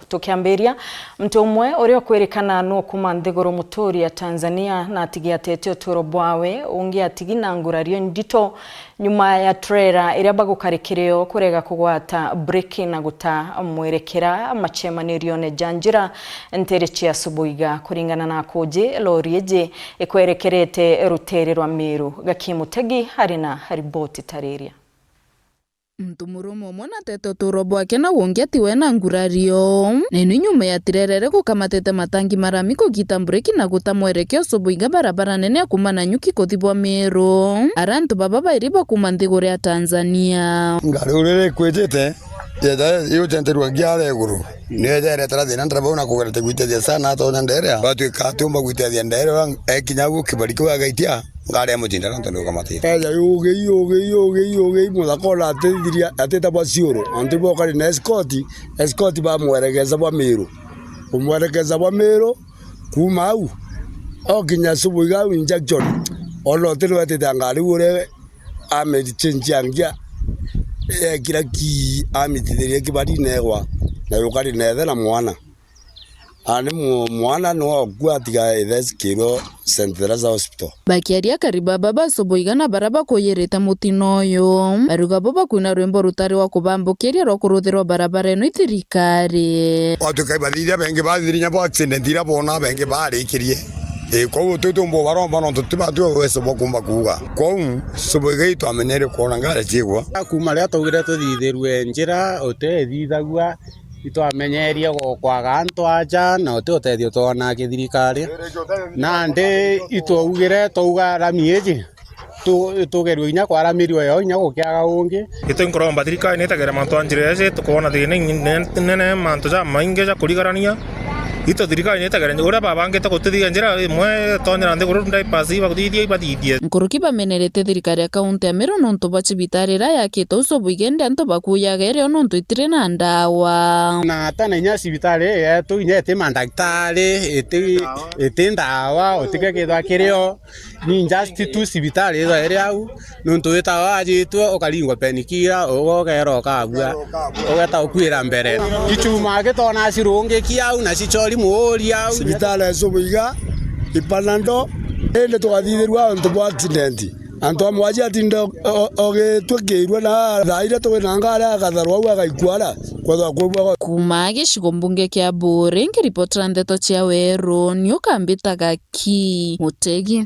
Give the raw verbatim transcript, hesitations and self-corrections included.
Tukiambiria, muntu umwe uria ukwirikana nu kuma nthiguru muturi ya Tanzania na atigi atete uturo bwawe, ungi atigi na ngurario ndito nyuma ya trela iria bagukarikire yo kurega kugwata breki na guta mwerekera macemanirione ja njira ntere cia Subuiga. Kuringana na akuji, lori iji ikwerekerete rutere rwa Meru. Gaki Mutegi ari na riboti tariria. Muntu murume umwe natete uturo bwake na ungi ati we na ngurario. Na ino nyuma ya tirerere gukamatete matangi marami kugita mbureki na guta mwerekeo Subuiga barabara nene ya kuma Nanyuki kuthi bwa Meru. Ara antu baba bairi bakuma nthiguru ya Tanzania. Ngari uria ikwijite, yeta iucenterua ngia aria iguru. Niyo yeja iretera thina ndereba una kugerete gwitethia sana atonya nderea. Batwika atiumba gwitethia nderea, ekinya uguo kibari kiu agaitia. Ngari ya mutinda nontu ni ukamatite. Eja yugi, yugi, yugi, yugi, muthaka ona atithiria, atita bwa ciuru. Antu bokari na escort, escort bamwerekeza bwa Meru. Kumwerekeza bwa Meru, kuma au, okinya Subuiga au injection. Ona uti niwetite ngari uria amechenjiangia, ekira ki amitithiria kibari negwa, na yukari na ithe na mwana. Ani mu-, mwana niwe okua atiga ithe asikirwe Saint Teresa Hospital. Bakiaria akari baba ba Subuiga na bara bakuyirite mutino uyu, baruga bo bakwina rwimbo rutari rwa kubambukiria rwa kuruthirwa barabara ino i thirikari. Watukai bathithia bengi bathithirinya bo accident ira bona bengi barikirie. Ii, kwou twi tumbo baromba nontu ti batu uwezo bwa kumba kuuga. Kwou Subuiga itwamenyere kwona ngari ciigwa. Kuma riria twaugire tuthithirue njira utethithagua, itwamenyerie gukwaga antu aja na uti utethio twona kithirikari. Nandi itwaugire twauga rami iji tu-, tugerue inya kwaramirua yo inya gukiaga ungi. Itu nkuromba thirikari nitegere mantu a njira iji, tukoona thina inene, mantu jamaingi ja kurigarania. Itu thirikari nitegere uria babangite gutithia njira imwe tonyera nthiguru bypass ibakuthithia ibathithie. Nkuruki bamenerete thirikari ya kaunti ya Meru nontu bwa cibitari iria yakitwe Subuiga indi antu bakuyaga irio nontu itiri na ndawa. Na ata na inya cibitari yetu inya iti mandagitari, iti, iti ndawa, utikethwa kirio. Ni just tu cibitari ithwa iri au, nontu witawa wajitwe ukaringwa penikira, uga ugeera ukabua, ugeta ukwira mbere. Kichuma gitona cirungiki au na cichori muuri au. Cibitari ya Subuiga, ipanando, indi tugathithirua antu bwa accident. Antu amwe aji atinda o-, o-, ogitwikirwe na thaa iria twina ngari agatharwa au agaikua ara, kwethwa kwibua. Kuma gicigo mbunge kia Buuri, nkiripotera ndeto cia Weru, ni ukambitaga Ki Mutegi.